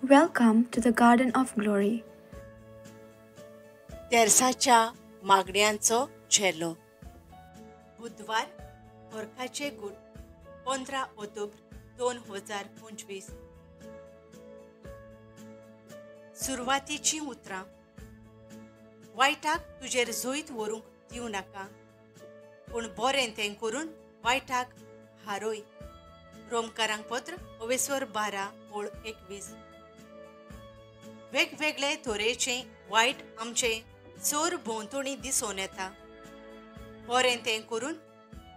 Welcome to the Garden of Glory. तेर्साच्या मागण्यांचो झेलो. बुधवार, वर्खाचे गुट, 15 ऑक्टोबर 2025. सुरवातीचीं उतरां. वायटाक तुजेर जैत व्हरूंक दिवं नाका, पूण बरें तें करून वायटाक हारोय. रोमकारांक पत्र 12:21. वेगवेगळे तरेचें वायट आमचें चोर भोंवतणी दिसून येता. बरें तें करून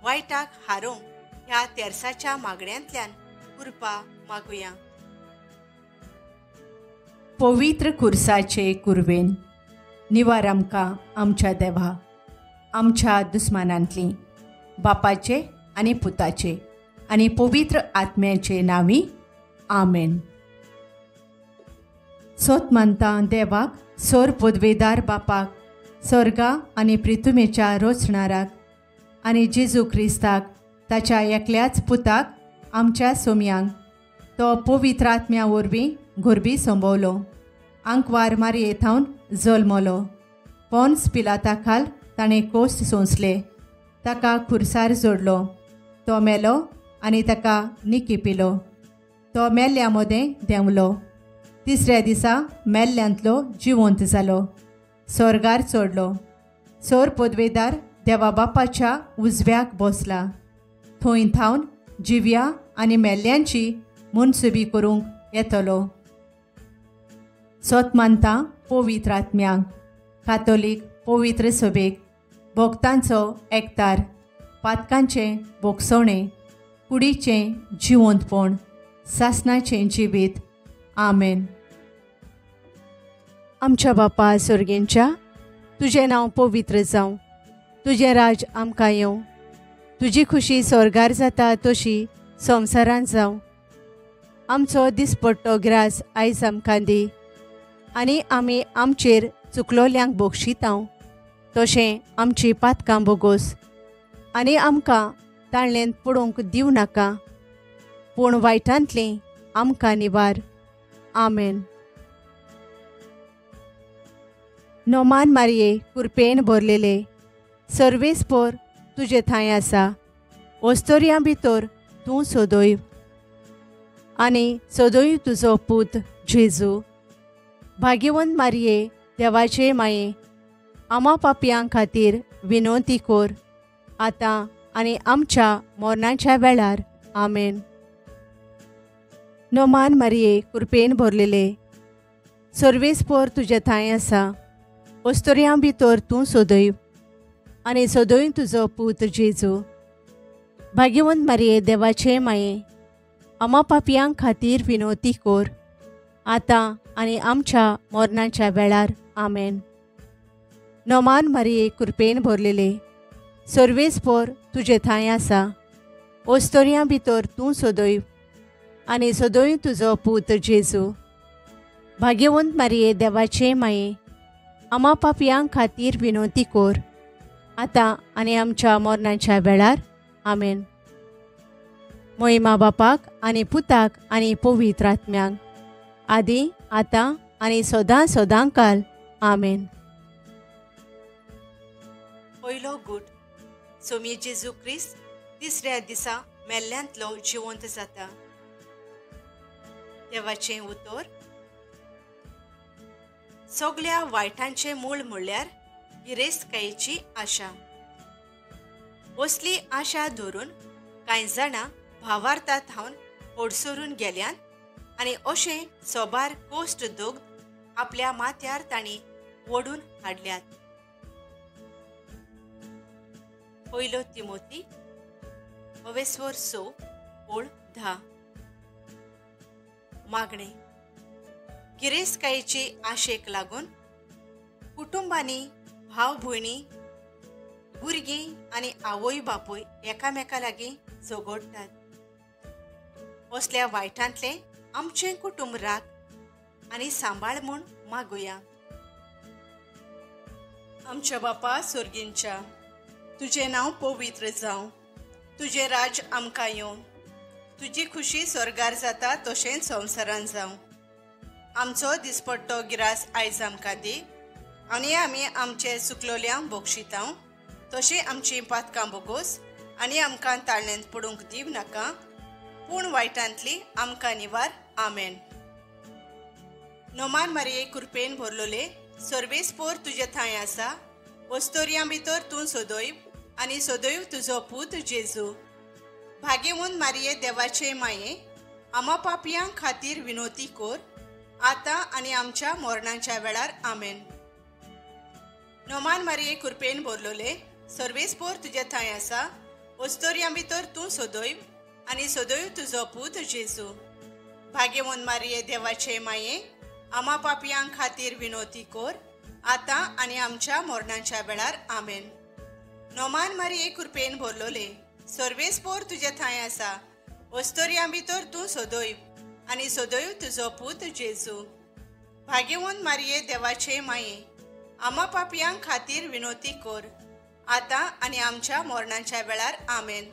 वायटाक हारोवंक ह्या तेर्साच्या मागण्यांतल्यान कृपा मागुया. पवित्र कुर्साचे कुर्वेन निवार आमकां आमच्या देवा, आमच्या दुस्मानांतली, बापाचे आनी पुताचे आनी पवित्र आत्म्याचे नांवी, आमेन. सोत मानता देवाक, सोर पदवेदार बापाक, स्वर्गा आनी प्रितुमेच्या रोचणाराक आनी जेजू क्रिस्ताक, ताच्या एकल्याच पुताक, आमच्या सोमयांक, तो पवित्र आत्म्या वरवीं गोरबी संभवलो, आंकवार मारये थावन जल्मलो, पोन्स पिलाता खाल ताणें कोश्ट सोंसले, ताका खुर्सार जोडलो, तो मेलो आनी ताका निकी पिलो, तो मेल्ल्या मदें देंवलो, तिसऱ्या दिसा मेल्ल्यांतलो जिवंत जालो, स्वर्गार चडलो, सोर पदवेदार देवा बापाच्या उजव्याक बसला, थंय थावन जिव्या आनी मेल्ल्यांची मनसुबी करूंक येतलो. सोत मानता पवित्र आत्म्यांक, कातोलीक पवित्र सभेक, भक्तांचो एकतार, पातकांचें भोगसणें, कुडीचें जिवंतपण, सासनाचें जिवीत, आमेन. आमच्या बापा सर्गेंच्या, तुजें नांव पवित्र जावं, तुजें राज आमकां येवं, तुजी खुशी स्वर्गार जाता तशी संवसारांत जावं. आमचो दिसपट्टो ग्रास आयज आमकां दी, आनी आमी आमचेर चुकलोल्यांक बक्षितांव तशें आमची पातकां बोगोस, आनी आमकां ताळ्ळेंत पडोवंक दिवं नाका, पूण वायटांतलीं आमकां निवार, आमेन. नोमान मारये कुरपेन भरलेले, सर्वेस्पोर तुजे थांय आसा, ओस्तोरयां भितर तूं सोदोय आनी सोदोय तुजो पूत जेजू. भाग्यवंत मारये देवाचे माये, आमा पापयां खातीर विनवती कोर, आतां आनी आमच्या मरणाच्या वेळार, आमेन. नोमान मारये कुरपेन भरलेले, सर्वेस्पोर तुजे थांय आसा, ओस्तोरयां भितर तूं सोदय आनी सोदय तुजो पूत जेजू. भाग्यवंत मारये देवाचे माये, आमा पापयां खातीर विनवती कोर, आतां आनी आमच्या मरणाच्या वेळार, आमेन. नोमान मारये कुरपेन भरलेले, सर्वेस्पोर तुजे थांय आसा, ओस्तोरयां भितर तूं सोदय आनी सोदय तुजो पूत जेजू. भाग्यवंत मारये देवाचे माये, आमा पापयां खातीर विनवती कोर, आतां आनी आमच्या मरणाच्या वेळार, आमेन. मोहिमा बापाक आनी पुताक आनी पवित्र आत्म्यांक, आदी आतां आनी सदां सदां काल, आमेन. पयलो गुट. सोमी जेजू क्रिस्त तिसऱ्या दिसा मेल्ल्यांतलो जिवंत जाता. देवाचें उतर. सगल्या वायटांचें मूळ म्हणल्यार गिरेस्तकायेची आशा. असली आशा धरून कांय जाणां भावार्था थावन ओडसरून गेल्यान आनी अशें सोबार कोश्ट दोग आपल्या माथ्यार तांणी ओडून हाडल्यात. 1 तिमोती 6:10. मागणें. गिरेस्तकायेचे आशेक लागून कुटुंबांनी भाव भयणी, भुरगीं आनी आवय बापूय एकामेका लागीं झगडटात. असल्या वायटांतलें आमचें कुटुंब राख आनी सांबाळ म्हूण मागुया. आमच्या बापा सर्गींच्या, तुजें नांव पवित्र जावं, तुजें राज आमकां येवं, तुजी खुशी स्वर्गार जाता तशेंच संवसारान जावं. आमचो दिसपट्टो गिरास आयज आमकां दी आनी आमी आमचे सुकलोल्यांक बोगशितांव तशें आमचीं पातकां बोगोस आनी आमकां ताळण्यांत पडूंक दिव नाका, पूण वायटांतली आमकां निवार. आमेन. नोमान मारिये कृपेन भरलोले, सर्वेस्पोर तुजे थंय आसा, वस्तोर्यां भितर तूं सदैव आनी सदैव तुजो पूत जेजू. भाग्यवंत मारिये देवाचे माये, आमा पापयां खातीर विनोती कोर, आतां आनी आमच्या मरणाच्या वेळार. आमेन. नोमान मारिये कृपेन भरलोले, सर्वेस्पोर तुजे थंय आसा, वस्तोर्यां भितर तूं सदैव आनी सदैव तुजो पूत जेजू. भाग्यवंत मारिये देवाचे माये, आमा पापयां खातीर विनोती कोर, आतां आनी आमच्या मरणाच्या वेळार. आमेन. नोमान मारिये कृपेन भरलोले, सर्वेस्पोर तुजे थंय आसा, वस्तोर्यां भितर तूं सदैव आनी सदैव तुजो पूत जेजू. भाग्यवंत मारिये देवाचे माये, आमा पापयां खातीर विनोती कोर, आतां आनी आमच्या मरणाच्या वेळार. आमेन.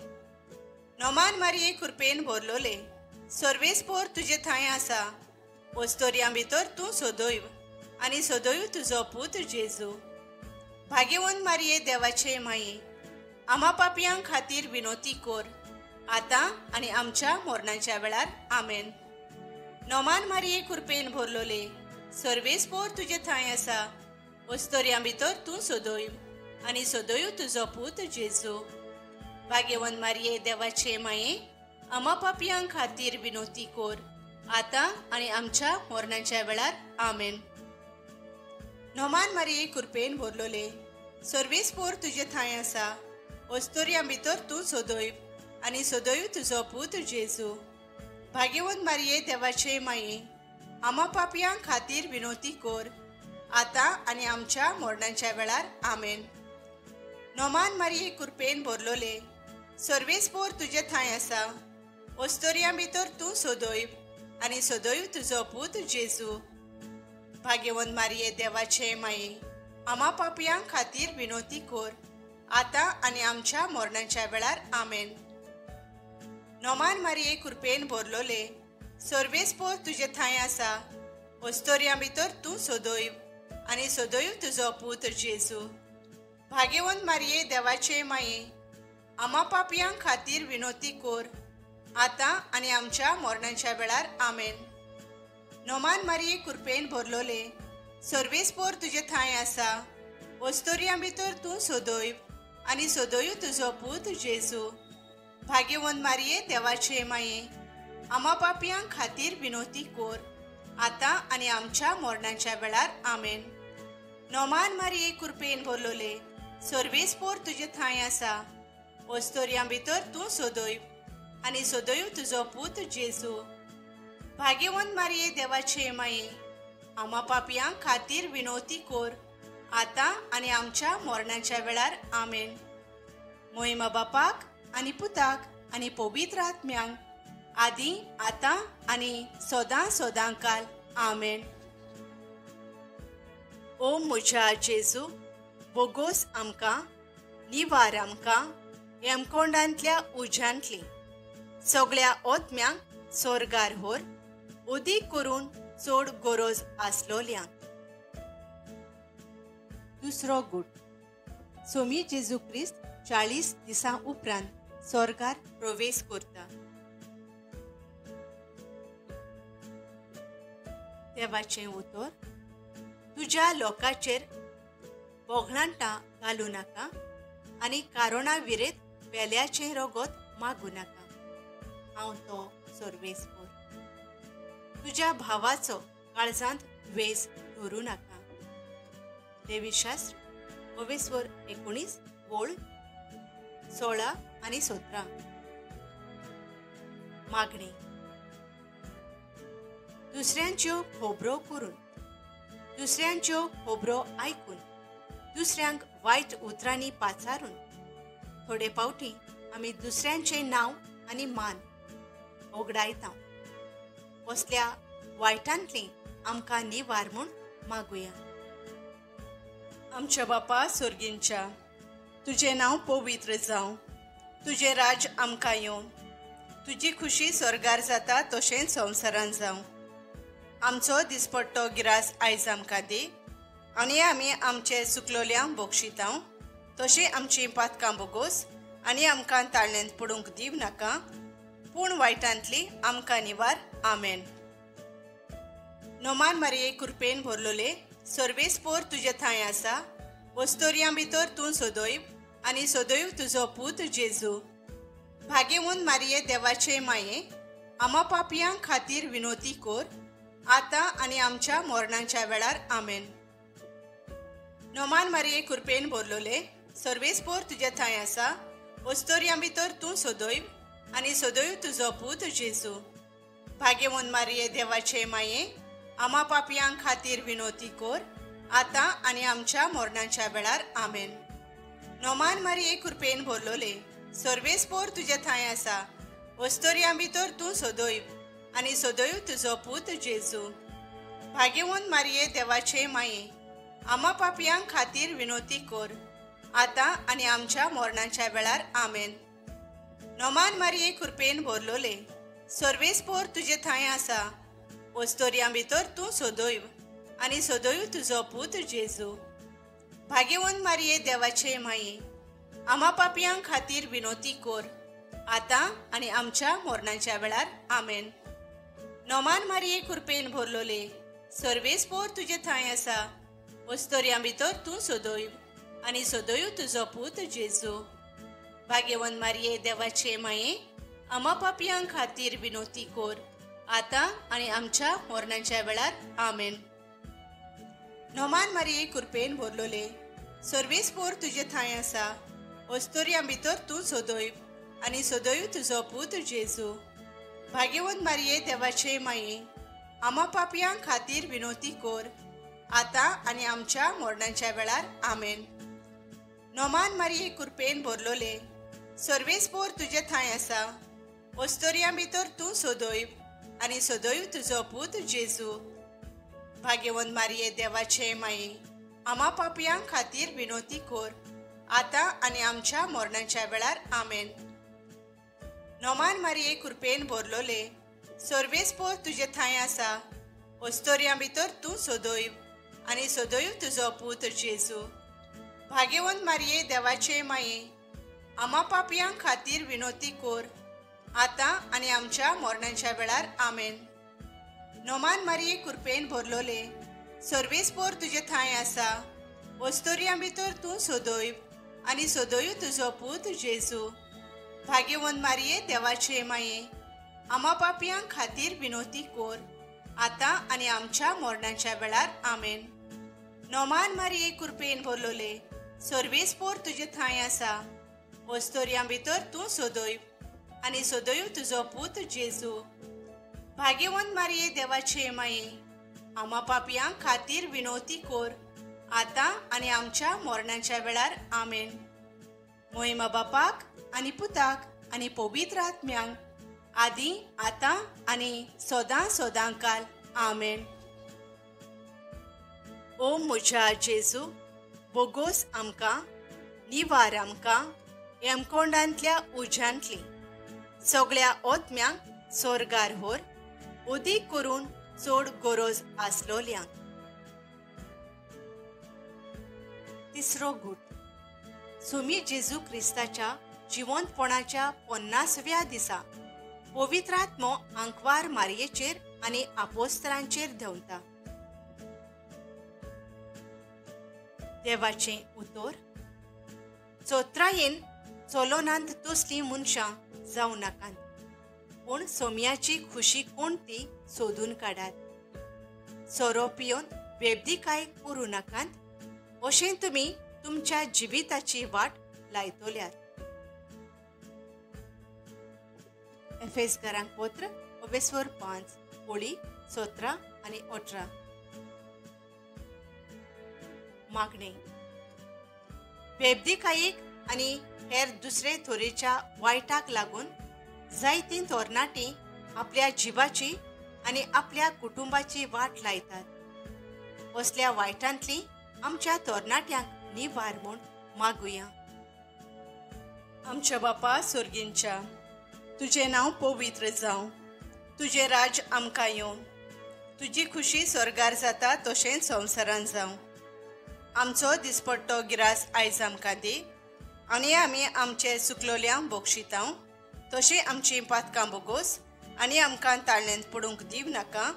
नोमान मारिये कृपेन भरलोले, सर्वेस्पोर तुजे थंय आसा, वस्तोर्यां भितर तूं सदैव आनी सदैव तुजो पूत जेजू. भाग्यवंत मारिये देवाचे माये, आमा पापयां खातीर विनोती कोर, आतां आनी आमच्या मरणाच्या वेळार. आमेन. नोमान मारिये कृपेन भरलोले, सर्वेस्पोर तुजे थंय आसा, वस्तोर्यां भितर तूं सदैव आनी सदैव तुजो पूत जेजू. भाग्यवंत मारिये देवाचे माये, आमा पापयां खातीर विनोती कोर, आतां आनी आमच्या मरणाच्या वेळार. आमेन. नोमान मारिये कृपेन भरलोले, सर्वेस्पोर तुजे थंय आसा, वस्तोर्यां भितर तूं सदैव आनी सदैव तुजो पूत जेजू. भाग्यवंत मारिये देवाचे माये, आमा पापयां खातीर विनोती कोर, आतां आनी आमच्या मरणाच्या वेळार. आमेन. नोमान मारिये कृपेन भरलोले, सर्वेस्पोर तुजे थंय आसा, वस्तोर्यां भितर तूं सदैव आनी सदैव तुजो पूत जेजू. भाग्यवंत मारिये देवाचे माये, आमा पापयां खातीर विनोती कोर, आतां आनी आमच्या मरणाच्या वेळार. आमेन. नोमान मारिये कृपेन भरलोले, सर्वेस्पोर तुजे थंय आसा, वस्तोर्यां भितर तूं सदैव आनी सदैव तुजो पूत जेजू. भाग्यवंत मारिये देवाचे माये, आमा पापयां खातीर विनोती कोर, आतां आनी आमच्या मरणाच्या वेळार. आमेन. नोमान मारिये कृपेन भरलोले, सर्वेस्पोर तुजे थंय आसा, वस्तोर्यां भितर तूं सदैव आनी सदैव तुजो पूत जेजू. भाग्यवंत मारिये देवाचे माये, आमा पापयां खातीर विनोती कोर, आतां आनी आमच्या मरणाच्या वेळार. आमेन. नोमान मारिये कृपेन भरलोले, सर्वेस्पोर तुजे थंय आसा, वस्तोर्यां भितर तूं सदैव आनी सदैव तुजो पूत जेजू. भाग्यवंत मारिये देवाचे माये, आमा पापयां खातीर विनोती कोर, आतां आनी आमच्या मरणाच्या वेळार. आमेन. मोहिमा बापाक आनी पुताक आनी पवित्र आत्म्यांक, आदी आतां आनी सदां सदां काल. आमेन. ओ म्हज्या जेजू, बोगोस आमकां, निवार आमकां हेमकोंडांतल्या उज्यांतली सगळ्या ओत्म्यांक सोर्गार होर, उदीक करून चड गरज आसलोल्यांक. दुसरो गूट. सोमी जेजू क्रिस्त 40 दिसां उपरांत सोर्गार प्रवेश करता. देवाचें उतर, तुज्या लोकांचेर बोगणांटां घालूं नाका आनी कारोणा विरेत पेल्याचें रगत मागूं नाका. हांव तो सर्वेस्पोर. तुज्या भावाचो काळजांत द्वेस धरूं नाका. देवीशास्त्र ओवेस्वर 19 वोळ 16 आनी 17. मागणी. दुसऱ्यांच्यो खबरो करून, दुसऱ्यांच्यो खबरो आयकून, दुसऱ्यांक वायट उतरांनी पाचारून थोडे फावटी आमी दुसऱ्यांचें नांव आनी मान ओगडायता. असल्या वायटांतली आमकां निवार म्हूण मागुया. आमच्या बापा सोर्गींच्या, तुजें नांव पवित्र जावं, तुजें राज्य आमकां येवं, तुजी खुशी स्वर्गार जाता तशेंच संवसारान जावं. आमचो दिसपट्टो गिरास आयज आमकां दी आनी आमी आमचे सुकलोल्यांक बोगशितांव तशें आमचीं पातकां बोगोस आनी आमकां ताळण्यांत पडूंक दिव नाका, पूण वायटांतली आमकां निवार. आमेन. नोमान मारिये कृपेन भरलोले, सर्वेस्पोर तुजे थंय आसा, वस्तोर्यां भितर तूं सदैव आनी सदैव तुजो पूत जेजू. भाग्यवंत मारिये देवाचे माये, आमा पापयां खातीर विनोती कोर, आतां आनी आमच्या मरणाच्या वेळार. आमेन. नोमान मारिये कृपेन भरलोले, सर्वेस्पोर तुजे थंय आसा, वस्तोर्यां भितर तूं सदैव आनी सदैव तुजो पूत जेजू. भाग्यवंत मारिये देवाचे माये, आमा पापयां खातीर विनोती कोर, आतां आनी आमच्या मरणाच्या वेळार. आमेन. नोमान मारिये कृपेन भरलोले, सर्वेस्पोर तुजे थंय आसा, वस्तोर्यां भितर तूं सदैव आनी सदैव तुजो पूत जेजू. भाग्यवंत मारिये देवाचे माये, आमा पापयां खातीर विनोती कोर, आतां आनी आमच्या मरणाच्या वेळार. आमेन. नोमान मारिये कृपेन भरलोले, सर्वेस्पोर तुजे थंय आसा, वस्तोर्यां भितर तूं सदैव आनी सदैव तुजो पूत जेजू. भाग्यवंत मारिये देवाचे माये, आमा पापयां खातीर विनोती कोर, आतां आनी आमच्या मरणाच्या वेळार. आमेन. नोमान मारिये कृपेन भरलोले, सर्वेस्पोर तुजे थंय आसा, वस्तोर्यां भितर तूं सदैव आनी सदैव तुजो पूत जेजू. भाग्यवंत मारिये देवाचे माये, आमा पापयां खातीर विनोती कोर, आतां आनी आमच्या मरणाच्या वेळार. आमेन. नोमान मारिये कृपेन भरलोले, सर्वेस्पोर तुजे थंय आसा, वस्तोर्यां भितर तूं सदैव आनी सदैव तुजो पूत जेजू. भाग्यवंत मारिये देवाचे माये, आमा पापयां खातीर विनोती कोर, आतां आनी आमच्या मरणाच्या वेळार. आमेन. नोमान मारिये कृपेन भरलोले, सर्वेस्पोर तुजे थंय आसा, वस्तोर्यां भितर तूं सदैव आनी सदैव तुजो पूत जेजू. भाग्यवंत मारिये देवाचे माये, आमा पापयां खातीर विनोती कोर, आतां आनी आमच्या मरणाच्या वेळार. आमेन. नोमान मारिये कृपेन भरलोले, सर्वेस्पोर तुजे थंय आसा, वस्तोर्यां भितर तूं सदैव आनी सदैव तुजो पूत जेजू. भाग्यवंत मारिये देवाचे माये, आमा पापयां खातीर विनोती कोर, आतां आनी आमच्या मरणाच्या वेळार. आमेन. नोमान मारिये कृपेन भरलोले, सर्वेस्पोर तुजे थंय आसा, वस्तोर्यां भितर तूं सदैव आनी सदैव तुजो पूत जेजू. भाग्यवंत मारिये देवाचे माये, आमा पापयां खातीर विनोती कोर, आतां आनी आमच्या मरणाच्या वेळार. आमेन. नोमान मारिये कृपेन भरलोले, सर्वेस्पोर तुजे थंय आसा, वस्तोर्यां भितर तूं सदैव आनी सदैव तुजो पूत जेजू. भाग्यवंत मारिये देवाचे माये, आमा पापयां खातीर विनोती कोर, आतां आनी आमच्या मरणाच्या वेळार. आमेन. मोहिमा बापाक आनी पुताक आनी पवित्र आत्म्यांक, आदी आतां आनी सदां सदां काल. आमेन. ओ म्हज्या जेजू, बोगोस आमकां, निवार आमकां यमकोंडांतल्या उज्यांतली, सगळ्या ओत्म्यांक सोर्गार होर, उदीक करून चड गरज आसलोल्यांक. तिसरो गूट. सुमी जेजू क्रिस्ताच्या जिवंतपणाच्या 50व्या दिसा पवित्रात्मो आंकवार मारयेचेर आनी आपोस्तरांचेर देंवता. देवाचें उतर. चोत्रायेन चलोनांत तसलीं मनशां जावं नाकात, पूण सोम्याची खुशी कोण ती सोदून काडात. सोरो पिवन बेबदीकाय करूं नाकात, अशें तुमी तुमच्या जिविताची वाट लायतल्यात. एफेसकारांक पत्र अवेस्वर 5 ओळी 17 आनी 18. मागणें. बेबदीकायेक आनी हेर दुसरे थोरेच्या वायटाक लागून जायतीं तरणाटीं आपल्या जिवाची आनी आपल्या कुटुंबाची वाट लायतात. असल्या वायटांतली आमच्या तरणाट्यांक निवार म्हूण मागुया. आमच्या बापा सोर्गींच्या, तुजें नांव पवित्र जावं, तुजें राज आमकां येवं, तुजी खुशी स्वर्गार जाता तशेंच संवसारान जावं. आमचो दिसपट्टो गिरास आयज आमकां दी आनी आमी आमचे सुकलोल्यांक बक्षितांव तशें आमचीं पातकां बोगोस आनी आमकां ताळ्यांत पडूंक दिव नाका,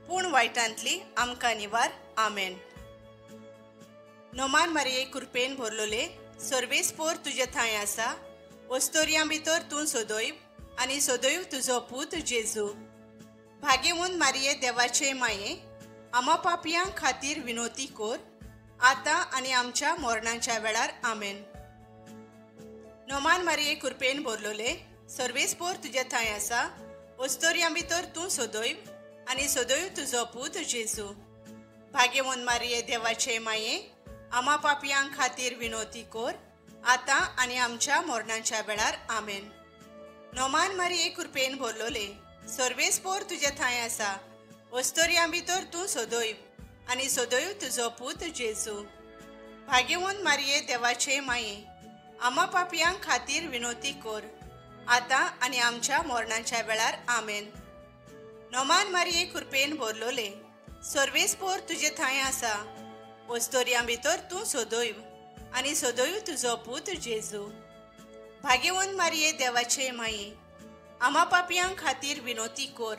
पूण वायटांतली आमकां निवार. आमेन. नोमान मारिये कृपेन भरलोले, सर्वेस्पोर तुजे थंय आसा, ओस्तोरयां भितर तूं सदैव आनी सदैव तुजो पूत जेजू. भाग्यवंत मारिये देवाचे माये, आमा पापयां खातीर विनोती कोर, आतां आनी आमच्या मरणाच्या वेळार. आमेन. नोमान मारिये कृपेन भरलोले, सर्वेस्पोर तुजे थंय आसा, ओस्तोरयां भितर तूं सदैव आनी सदैव तुजो पूत जेजू. भाग्यवंत मारिये देवाचे माये, आमा पापयां खातीर विनोती कोर, आतां आनी आमच्या मरणाच्या वेळार. आमेन. नोमान मारिये कृपेन भरलोले, सर्वेस्पोर तुजे थंय आसा, ओस्तोरयां भितर तूं सदैव आनी सदैव तुजो पूत जेजू. भाग्यवंत मारिये देवाचे माये, आमा पापयां खातीर विनोती कोर, आतां आनी आमच्या मरणाच्या वेळार. आमेन. नोमान मारिये कृपेन भरलोले, सर्वेस्पोर तुजे थंय आसा, ओस्तोरयां भितर तूं सदैव आनी सदैव तुजो पूत जेजू. भाग्यवंत मारिये देवाचे माये, आमा पापयां खातीर विनोती कोर,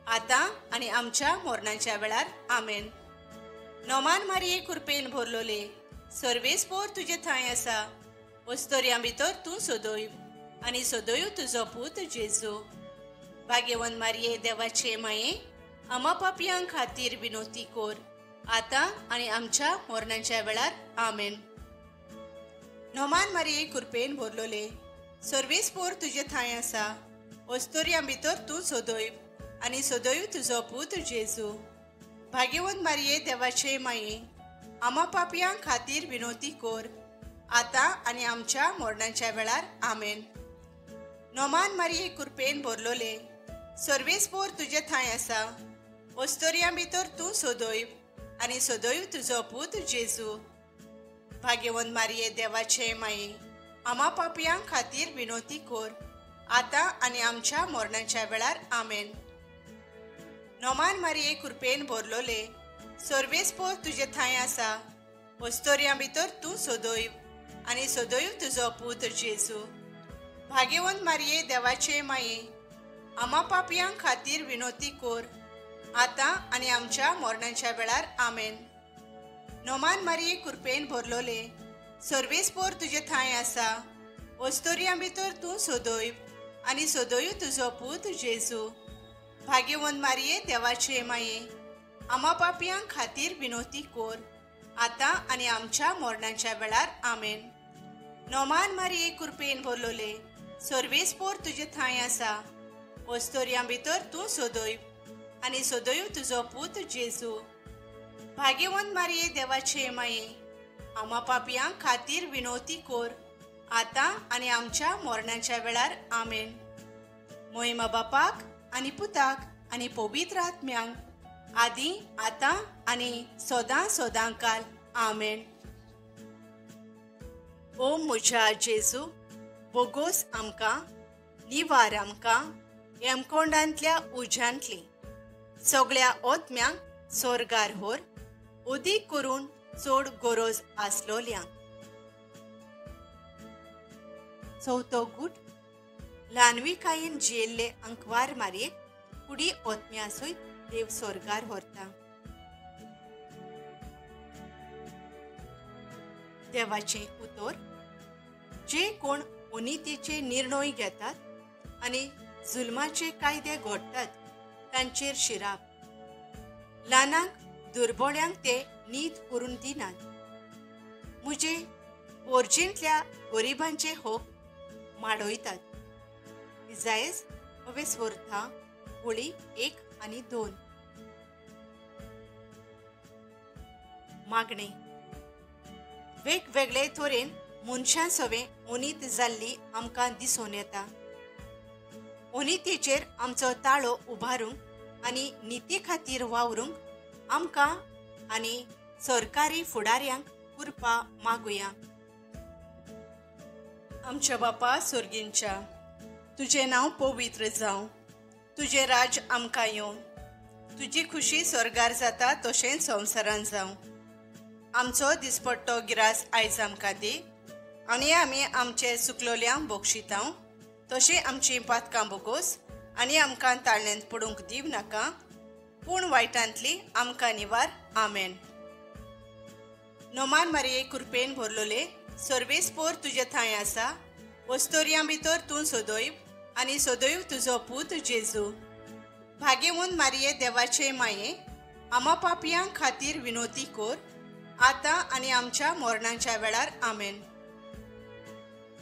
आतां आनी आमच्या मरणाच्या वेळार. आमेन. नोमान मारिये कृपेन भरलोले, सर्वेस्पोर तुजे थंय आसा, ओस्तोरयां भितर तूं सदैव आनी सदैव तुजो पूत जेजू. भाग्यवंत मारिये देवाचे माये, आमा पापयां खातीर विनोती कोर, आतां आनी आमच्या मरणाच्या वेळार. आमेन. नोमान मारिये कृपेन भरलोले, सर्वेस्पोर तुजे थंय आसा, ओस्तोरयां भितर तूं सदैव आनी सदैव तुजो पूत जेजू. भाग्यवंत मारिये देवाचे माये, आमा पापयां खातीर विनोती कोर, आतां आनी आमच्या मरणाच्या वेळार. आमेन. नोमान मारिये कृपेन भरलोले, सर्वेस्पोर तुजे थंय आसा, ओस्तोरयां भितर तूं सदैव आनी सदैव तुजो पूत जेजू. भाग्यवंत मारिये देवाचे माये, आमा पापयां खातीर विनोती कोर, आतां आनी आमच्या मरणाच्या वेळार. आमेन. नोमान मारिये कृपेन भरलोले, सर्वेस्पोर तुजे थंय आसा, ओस्तोरयां भितर तूं सदैव आनी सदैव तुजो पूत जेजू. भाग्यवंत मारिये देवाचे माये, आमा पापयां खातीर विनोती कोर, आतां आनी आमच्या मरणाच्या वेळार. आमेन. नोमान मारिये कृपेन भरलोले, सर्वेस्पोर तुजे थंय आसा, ओस्तोरयां भितर तूं सदैव आनी सदैव तुजो पूत जेजू. भाग्यवंत मारिये देवाचे माये, आमा पापयां खातीर विनोती कोर, आतां आनी आमच्या मरणाच्या वेळार. आमेन. नोमान मारिये कृपेन भरलोले, सर्वेस्पोर तुजे थंय आसा, ओस्तोरयां भितर तूं सदैव आनी सदैव तुजो पूत जेजू. भाग्यवंत मारिये देवाचे माये, आमा पापयां खातीर विनोती कोर, आतां आनी आमच्या मरणाच्या वेळार. आमेन. मोहिमा बापाक आनी पुताक आनी पवित्र आत्म्यांक, आदी आतां आनी सदां सदां काल. आमेन. ओ म्हज्या जेजू, बोगोस आमकां, निवार आमकां यमकोंडांतल्या उज्यांतली, सगळ्या ओत्म्यांक सोर्गार होर, उदीक करून चड गरज आसलोल्यांक. चवथो गूट, ल्हानविकायेन जियेल्ले अंकवार मारयेक कुडी ओत्म्या सयत देव सोर्गार व्हरता. देवाचें उतर, जे कोण अनितीचे निर्णय घेतात आनी जुलमाचे कायदे घडटात तांचेर शिराप. ल्हानांक दुर्बोळ्यांक ते नीत करून दिनात. म्हजे पोरजेंतल्या गरिबांचे हक माडयतात. इजायस अवेस्वर्था होळी 1 आणि 2. मागणे. वेगवेगळे तरेन मनशां सवें अनीत जाल्ली आमकां दिसून येता. अनितीचेर आमचो ताळो उबारूंक आनी निती खातीर वावरूंक आमकां आनी सरकारी फुडाऱ्यांक कृपा मागुया. आमच्या बापा सोर्गींच्या, तुजें नांव पवित्र जावं, तुजें राज आमकां येवं, तुजी खुशी स्वर्गार जाता तशेंच संवसारान जावं. आमचो दिसपट्टो गिरास आयज आमकां दी आनी आमी आमचे सुकलोल्यांक बक्षितांव तशें आमचीं पातकां बोगोस आनी आमकां ताळण्यांत पडूंक दिव नाका, पूण वायटांतली आमकां निवार. आमेन. नोमान मारये कृपेन भरलोले, सर्वेस्पोर तुजे थंय आसा, वस्तोर्यां भितर तूं सदैव आनी सदैव तुजो पूत जेजू. भाग्यवंत मारये देवाचे माये, आमा पापयां खातीर विनोती कोर, आतां आनी आमच्या मरणाच्या वेळार. आमेन.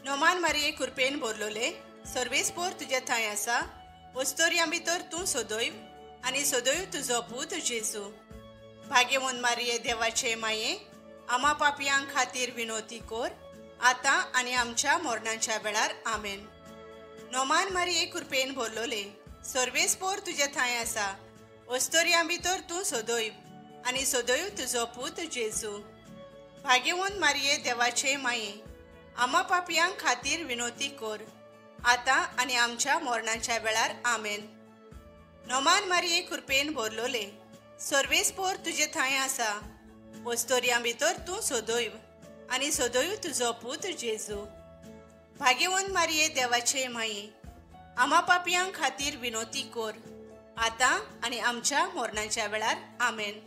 नोमान मारये कृपेन भरलोले, सर्वेस्पोर तुजे थंय आसा, वस्तोर्यां भितर तूं सदैव आनी सदैव तुजो पूत जेजू. भाग्यवंत मारये देवाचे माये, आमा पापयां खातीर विनोती कोर, आतां आनी आमच्या मरणाच्या वेळार. आमेन. नोमान मारये कृपेन भरलोले, सर्वेस्पोर तुजे थंय आसा, वस्तोर्यां भितर तूं सदैव आनी सदैव तुजो पूत जेजू. भाग्यवंत मारये देवाचे माये, आमा पापयां खातीर विनोती कोर, आतां आनी आमच्या मरणाच्या वेळार. आमेन. नोमान मारये कृपेन भरलोले, सर्वेस्पोर तुजे थंय आसा, वस्तोर्यां भितर तूं सदैव आनी सदैव तुजो पूत जेजू. भाग्यवंत मारये देवाचे माये, आमा पापयां खातीर विनोती कोर, आतां आनी आमच्या मरणाच्या वेळार. आमेन.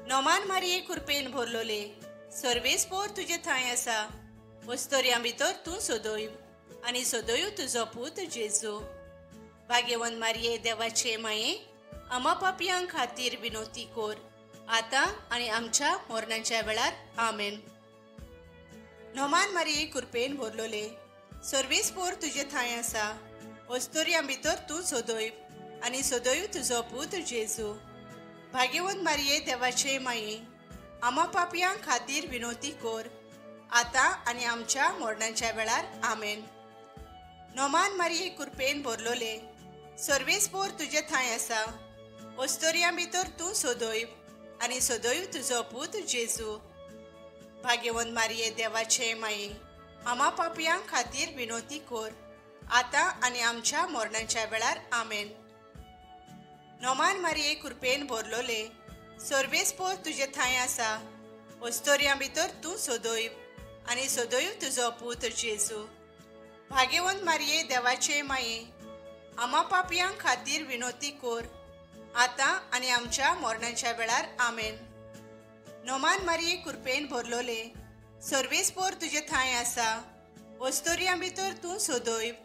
नोमान मारये कृपेन भरलोले, सर्वेस्पोर तुजे थंय आसा, वस्तोर्यां भितर तूं सदैव आनी सदैव तुजो पूत जेजू. भाग्यवंत मारये देवाचे माये, आमा पापयां खातीर विनोती कोर, आतां आनी आमच्या मरणाच्या वेळार. आमेन. नोमान मारये कृपेन भरलोले, सर्वेस्पोर तुजे थंय आसा, वस्तोर्यां भितर तूं सदैव आनी सदैव तुजो पूत जेजू. भाग्यवंत मारये देवाचे माये, आमा पापयां खातीर विनोती कोर, आतां आनी आमच्या मरणाच्या वेळार. आमेन. नोमान मारये कृपेन भरलोले, सर्वेस्पोर तुजे थंय आसा, वस्तोर्यां भितर तूं सदैव आनी सदैव तुजो पूत जेजू. भाग्यवंत मारये देवाचे माये, आमा पापयां खातीर विनोती कोर, आतां आनी आमच्या मरणाच्या वेळार. आमेन. नोमान मारये कृपेन भरलोले, सर्वेस्पोर तुजे थंय आसा, वस्तोर्यां भितर तूं सदैव आनी सदैव तुजो पूत जेजू. भाग्यवंत मारये देवाचे माये, आमा पापयां खातीर विनोती कोर, आतां आनी आमच्या मरणाच्या वेळार. आमेन. नोमान मारये कृपेन भरलोले, सर्वेस्पोर तुजे थंय आसा, वस्तोर्यां भितर तूं सदैव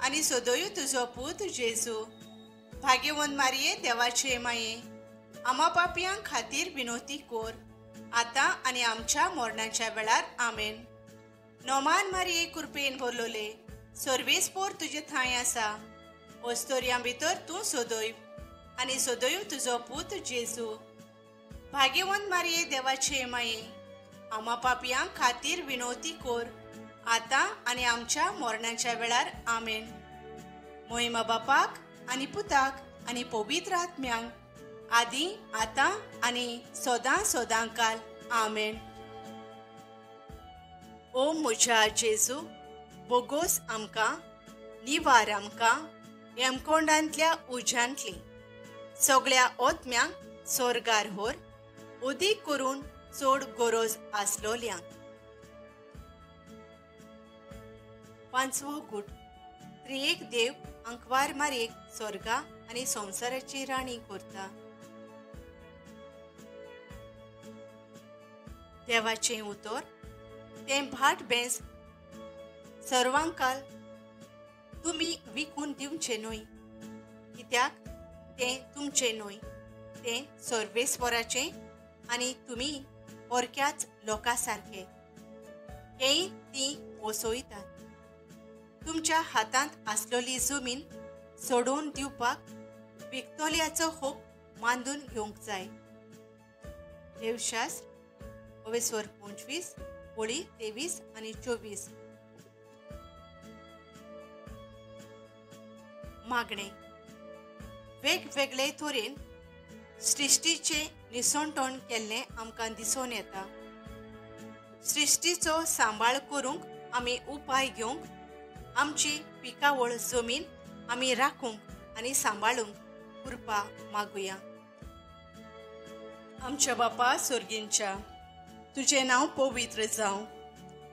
आनी सदैव तुजो पूत जेजू. भाग्यवंत मारये देवाचे माये, आमा पापयां खातीर विनोती कोर, आतां आनी आमच्या मरणाच्या वेळार. आमेन. नोमान मारये कृपेन भरलोले, सर्वेस्पोर तुजे थंय आसा, वस्तोर्यां भितर तूं सदैव आनी सदैव तुजो पूत जेजू. भाग्यवंत मारये देवाचे माये, आमा पापयां खातीर विनोती कोर, आतां आनी आमच्या मरणाच्या वेळार. आमेन. मोहिमा बापाक आनी पुताक आनी पवित्र आत्म्यांक, आदी आतां आनी सदां सदां काल. आमेन. ओ म्हज्या जेजू, बोगोस आमकां, निवार आमकां यमकोंडांतल्या उज्यांतली, सगळ्या ओत्म्यांक सोर्गार होर, उदीक करून चड गरज आसलोल्यांक. पांचवो गूट. त्रिएक देव आंकवार मारयेक स्वर्गा आनी संवसाराची राणी करता. देवाचें उतर तें भाट बेंस सर्वांकाल तुमी विकून दिवचें न्हय, कित्याक तें तुमचें न्हय, तें सर्वेस्वराचें आनी तुमी परक्याच लोकां सारके हेंय तीं वसयतात. तुमच्या हातांत आसलेली जमीन सोडोवन दिवपाक विकतल्याचो हक मानून घेवंक जाय. देवशास्त्र अवेस्वर 25 ओळी 23 आनी 24. मागणें. वेगवेगळे तरेन सृश्टीचें निसणटण केल्लें आमकां दिसून येता. सृश्टीचो सांबाळ करूंक आमी उपाय घेवंक, आमची पिकावळ जमीन आमी राखूंक आनी सांबाळूंक कृपा मागुया. आमच्या बापा सोर्गींच्या, तुजें नांव पवित्र जावं,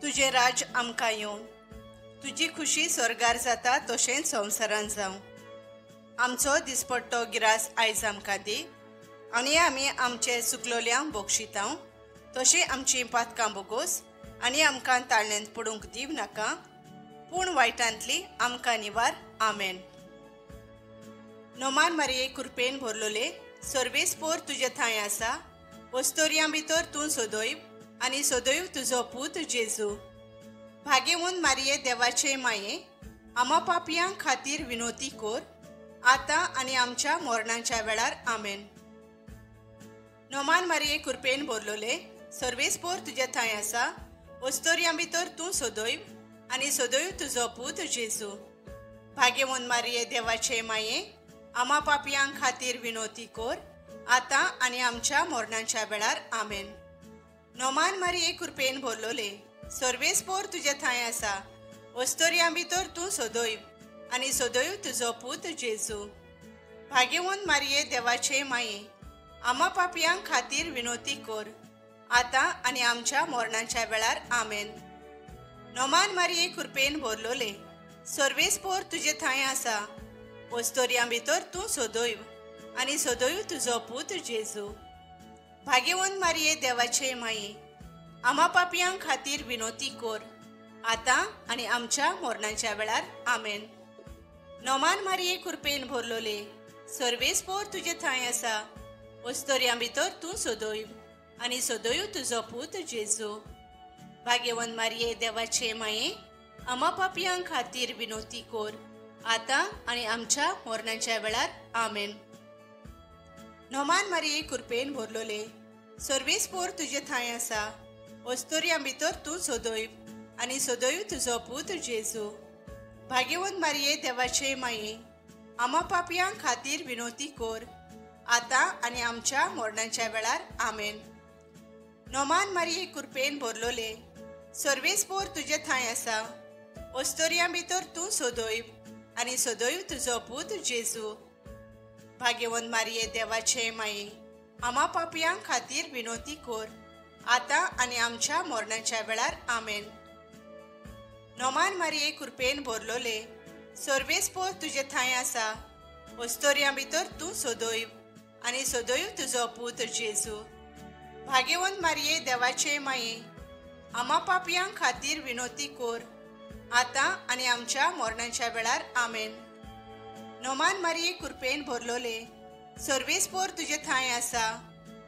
तुजें राज्य आमकां येवं, तुजी खुशी स्वर्गार जाता तशेंच संवसारान जावं. आमचो दिसपट्टो गिरास आयज आमकां दी आनी आमी आमचे सुकलोल्यांक बोगशितांव तशें आमचीं पातकां बोगोस आनी आमकां ताळण्यांत पडूंक दिव नाका, पूण वायटांतली आमकां निवार. आमेन. नोमान मारये कृपेन भरलोले, सर्वेस्पोर तुजे थंय आसा, वस्तोर्यां भितर तूं सदैव आनी सदैव तुजो पूत जेजू. भाग्यवंत मारये देवाचे माये, आमा पापयां खातीर विनोती कोर, आतां आनी आमच्या मरणाच्या वेळार. आमेन. नोमान मारये कृपेन भरलोले, सर्वेस्पोर तुजे थंय आसा, वस्तोर्यां भितर तूं सदैव आनी सदैव तुजो पूत जेजू. भाग्यवंत मारये देवाचे माये, आमा पापयां खातीर विनोती कोर, आतां आनी आमच्या मरणाच्या वेळार. आमेन. नोमान मारये कृपेन भरलोले, सर्वेस्पोर तुजे थंय आसा, वस्तोर्यां भितर तूं सदैव आनी सदैव तुजो पूत जेजू. भाग्यवंत मारये देवाचे माये, आमा पापयां खातीर विनोती कोर, आतां आनी आमच्या मरणाच्या वेळार. आमेन. नोमान मारये कृपेन भरलोले, सर्वेस्पोर तुजे थंय आसा, वस्तोर्यां भितर तूं सदैव आनी सदैव तुजो पूत जेजू. भाग्यवंत मारये देवाचे माये, आमा पापयां खातीर विनोती कोर, आतां आनी आमच्या मरणाच्या वेळार. आमेन. नोमान मारये कृपेन भरलोले, सर्वेस्पोर तुजे थंय आसा, वस्तोर्यां भितर तूं सदैव आनी सदैव तुजो पूत जेजू. भाग्यवंत मारये देवाचे माये, आमा पापयां खातीर विनोती कोर, आतां आनी आमच्या मरणाच्या वेळार. आमेन. नोमान मारये कृपेन भरलोले, सर्वेस्पोर तुजे थंय आसा, वस्तोर्यां भितर तूं सदैव आनी सदैव तुजो पूत जेजू. भाग्यवंत मारये देवाचे माये, आमा पापयां खातीर विनोती कोर, आतां आनी आमच्या मरणाच्या वेळार. आमेन. नोमान मारये कृपेन भरलोले, सर्वेस्पोर तुजे थंय आसा, वस्तोर्यां भितर तूं सदैव आनी सदैव तुजो पूत जेजू. भाग्यवंत मारये देवाचे माये, आमा पापयां खातीर विनोती कोर, आतां आनी आमच्या मरणाच्या वेळार. आमेन. नोमान मारये कृपेन भरलोले, सर्वेस्पोर तुजे थंय आसा, वस्तोर्यां भितर तूं सदैव आनी सदैव तुजो पूत जेजू. भाग्यवंत मारये देवाचे माये, आमा पापयां खातीर विनोती कोर, आतां आनी आमच्या मरणाच्या वेळार. आमेन. नोमान मारये कृपेन भरलोले, सर्वेस्पोर तुजे थंय आसा,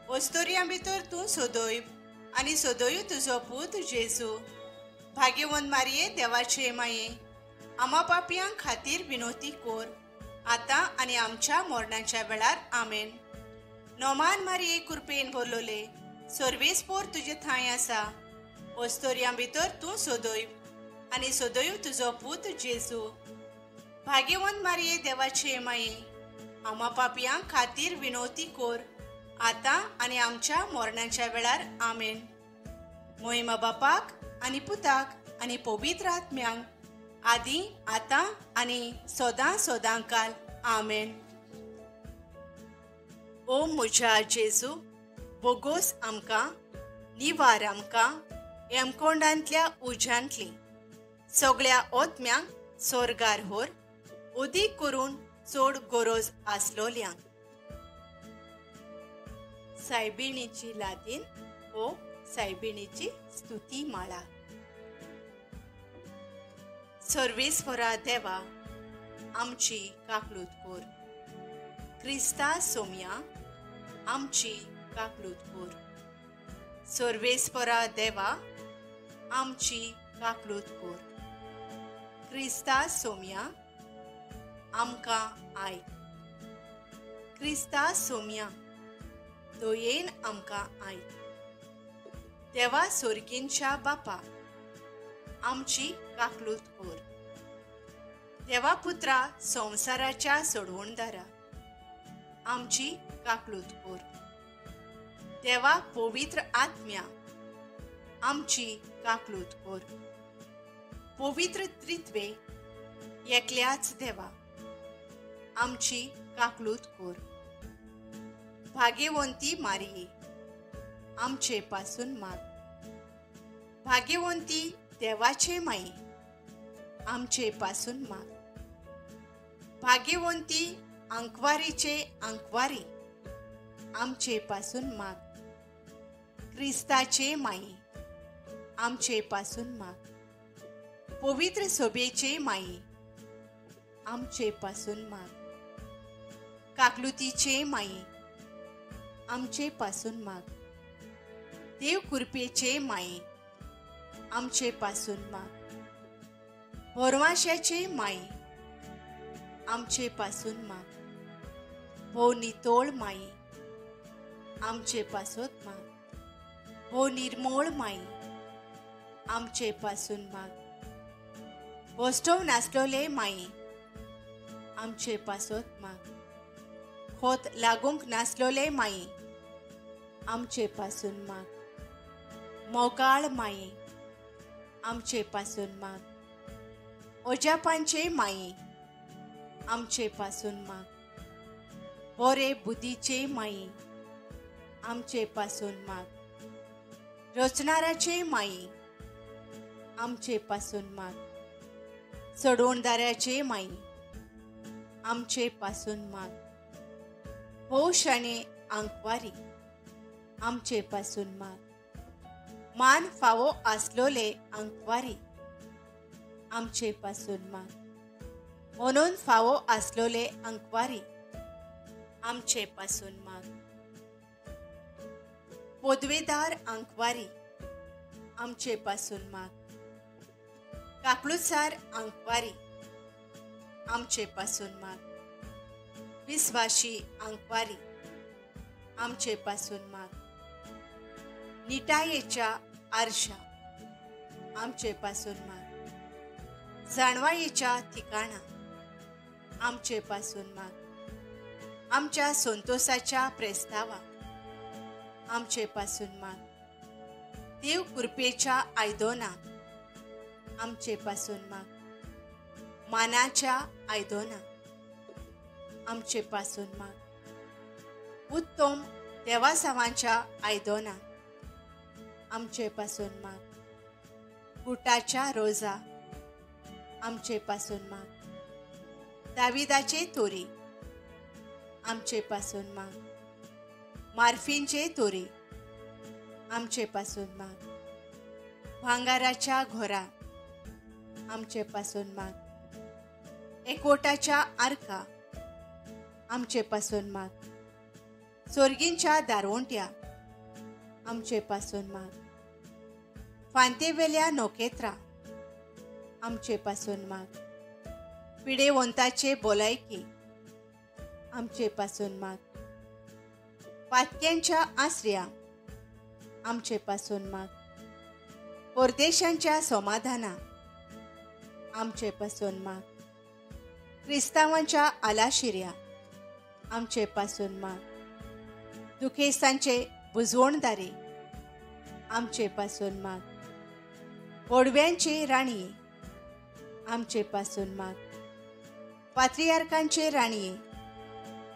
वस्तोर्यां भितर तूं सदैव आनी सदैव तुजो पूत जेजू. भाग्यवंत मारये देवाचे माये, आमा पापयां खातीर विनोती कोर, आतां आनी आमच्या मरणाच्या वेळार. आमेन. नोमान मारये कृपेन भरलोले, सर्वेस्पोर तुजे थंय आसा, वस्तोर्यां भितर तूं सदैव आनी सदैव तुजो पूत जेजू. भाग्यवंत मारये देवाचे माये, आमा पापयां खातीर विनोती कोर, आतां आनी आमच्या मरणाच्या वेळार. आमेन. मोहिमा बापाक आनी पुताक आनी पवित्र आत्म्यांक, आदी आतां आनी सदां सदां काल. आमेन. ओ म्हज्या जेजू, बोगोस आमकां, निवार आमकां हेमकोंडांतल्या उज्यांतली, सगळ्या ओत्म्यांक सोर्गार होर, उदीक करून चड गरज आसलोल्यांक. सायबिणीची लादीन ओ सायबिणीची स्तुती माळा. सर्वेस्परा देवा, आमची काकलूत कोर, क्रिस्ता सोम्या, आमची काकलूत कोर. सर्वेस्परा देवा, आमची काकलूत कोर, क्रिस्ता सोम्या, आमकां आयक. क्रिस्ता सोम्या, दयेन आमकां आयक. देवा सोर्गींच्या बापा, आमची काकलूत कोर. देवा पुत्रा संवसाराच्या सोडवणदारा, आमची काकलूत कोर. देवा पवित्र आत्म्या, आमची काकलूत कोर. पवित्र त्रित्वे एकल्याच देवा, आमची काकलूत कोर. भाग्यवंती मारिये, आमचे पासून माग. भाग्यवंती देवाचे माये आमचे पासून माग. भाग्यवंती आंकवारीचे आंकवारी आमचे पासून माग. क्रिस्ताचे माये आमचे पासून माग. पवित्र सोबेचे माये आमचे पासून माग. काकलुतीचे माये आमचे पासून माग. देव कृपेचे माये आमचे पासून माग. भोरवाशाचे माये आमचे पासून माग. भोव नितोळ माये आमचे पासून माग. भोव निर्मोळ माये आमचे पासून माग. बोस्टोव नासलोले माये आमचे पासून माग. खोत लागूंक नासलोले माये आमचे पासून माग. मोगाळ माये आमचे पासून माग. ओजापांचे माये आमचे पासून माग. बोरे बुद्धीचे माये आमचे पासून माग. रचणाराचे माये आमचे पासून माग. सोडवणदाराचे माये आमचे पासून माग. भोवशाणे आंकवारी आमचे पासून माग. मान फावो आसलोले आंकवारी आमचे पासून माग. म्हणून फावो आसलोले आंकवारी आमचे पासून माग. पदवेदार आंकवारी आमचे पासून माग. काकलुसार आंकवारी आमचे पासून माग. विस्वाशी आंकवारी आमचे पासून माग. निटायेच्या आरशा आमचे पासून माग. जाणवायेच्या ठिकाणा आमचे पासून माग. आमच्या संतोषाच्या प्रस्तावा आमचे पासून माग. देव कृपेच्या आयदोना आमचे पासून माग. मानाच्या आयदोना आमचे पासून माग. उत्तम देवासावांच्या आयदोना आमचे पासून माग. गुटाच्या रोजा आमचे पासून माग. दाविदाचे तोरी आमचे पासून माग. मार्फींचे तोरी आमचे पासून माग. भांगाराच्या घोरा आमचे पासून माग. एकवटाच्या आरका आमचे पासून माग. सोर्गींच्या दारवंट्या आमचे पासून माग. फांतेवेल्या नोकेत्रा आमचे पासून माग. पिडेवंताचे बोलायकी आमचे पासून माग. पातक्यांच्या आसऱ्या आमचे पासून माग. परदेशांच्या समाधाना आमचे पासून माग. क्रिस्तावांच्या आलाशिऱ्या आमचे पासून माग. दुखेस्तांचे बुजवणदारे आमचे पासून माग. बोडव्यांचे राणये आमचे पासून माग. पात्रियार्कांचे राणये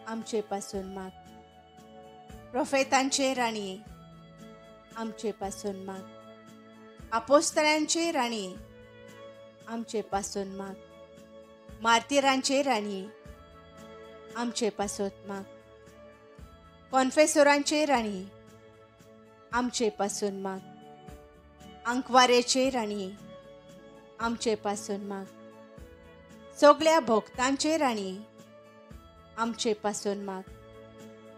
आमचे पासून माग. प्रोफेतांचे राणये आमचे पासून माग. आपोस्तरांचे राणये आमचे पासून माग. मार्तिरांचे राणये आमचे पासून माग. कॉन्फेसोरांचे राणये आमचे पासून माग. आंकवारेचे राणये आमचे पासून माग. सगळ्या भोक्तांचे राणये आमचे पासून माग.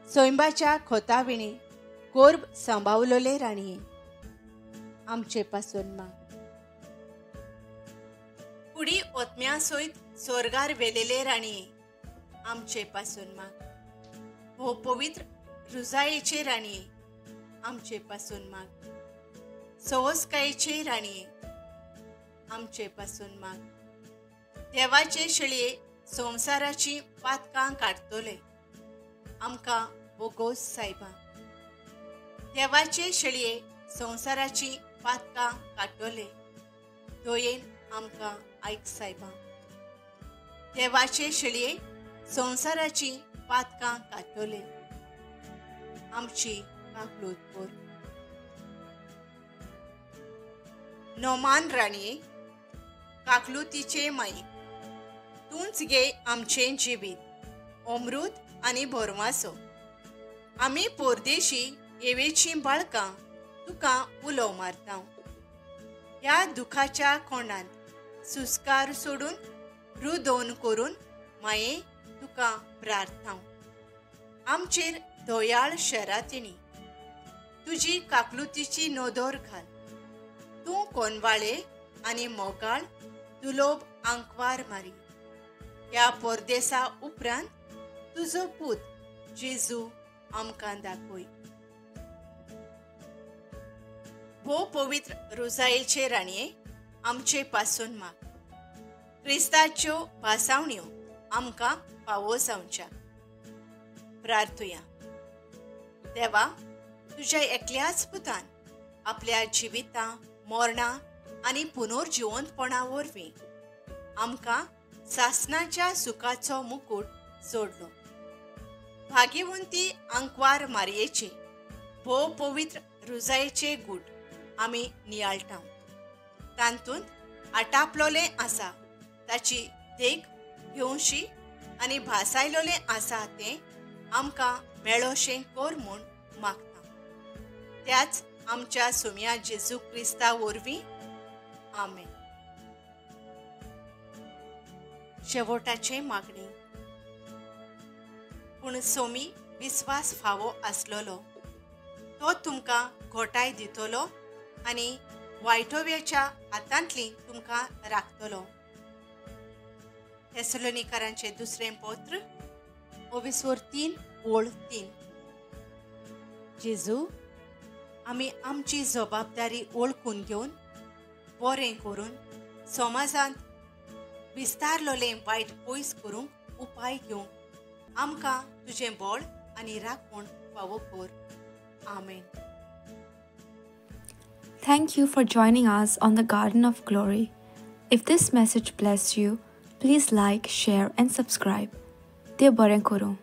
सोयंबाच्या खोताविणे कोर्ब सांबावलोले राणये आमचे पासून माग. कुडी ओतम्या सयत सोर्गार वेलेले राणये आमचे पासून माग. हो पवित्र रुजायेचे राणये आमचे पासून माग. सवसकायेचे राणये आमचे पासून माग. देवाचे शेळये संवसाराची पातकां काडटले आमकां बोगोस सायबा. देवाचे शेळये संवसाराची पातकां काडटले दयेन आमकां आयक सायबा. देवाचे शेळये संवसाराची पातकां काडटले आमची काकलूत कर. नोमान राणये, काकलुतीचे माये, तूंच गे आमचें जिवीत, अमृत आनी भरवासो. आमी पोरदेशी येवेचीं बाळकां तुका उलो मारता. ह्या दुखाच्या कोणांत सुस्कार सोडून रुदोन करून माये तुका प्रार्थना. आमचेर दयाळ शरातिणी तुजी काकलुतीची नदर घाल. तूं कोनवाळे आनी मोगाळ दुलोब आंकवार मारी. ह्या परदेसा उपरांत तुजो पूत जेजू आमकां दाखय. भोव पवित्र रोजायेचे राणये, आमचे पासून माग. क्रिस्ताच्यो भासावण्यो आमकां फावो जावच्या. प्रार्थुया. देवा, तुज्या एकल्याच पुतान आपल्या जिविता, मरणां आनी पुनर्जिवंतपणा वरवीं आमकां सासनाच्या सुखाचो मुकूट जोडलो. भाग्यवंती आंकवार मारयेचे भोव पवित्र रुजायेचे गूट आमी नियाळटा. तातूंत आटापलोलें आसा ताची देख घेवशी आनी भासायलोलें आसा तें आमकां मेळोशें कर म्हूण मागता. त्याच आमच्या सुम्या जेजू क्रिस्ता वरवीं, आमेन. शेवटाचें मागणी. पूण सोमी विस्वास फावो आसलेलो तो तुमकां घोटाय दितलो आनी वायटोव्याच्या हातांतली तुमकां राखतलो. थेसलोनिकारांचें दुसरें पत्र 3:3. जेजू, आमी आमची जबाबदारी वळखून घेवन बरें करून समाजांत विस्तारलोलें वायट पयस करूंक उपाय घेवंक आमकां तुजें बळ आनी राखण फावो कर. आमेन. Thank you for joining us on the Garden of Glory. If this message blessed you, please like, share and subscribe. Dev बरें करूं.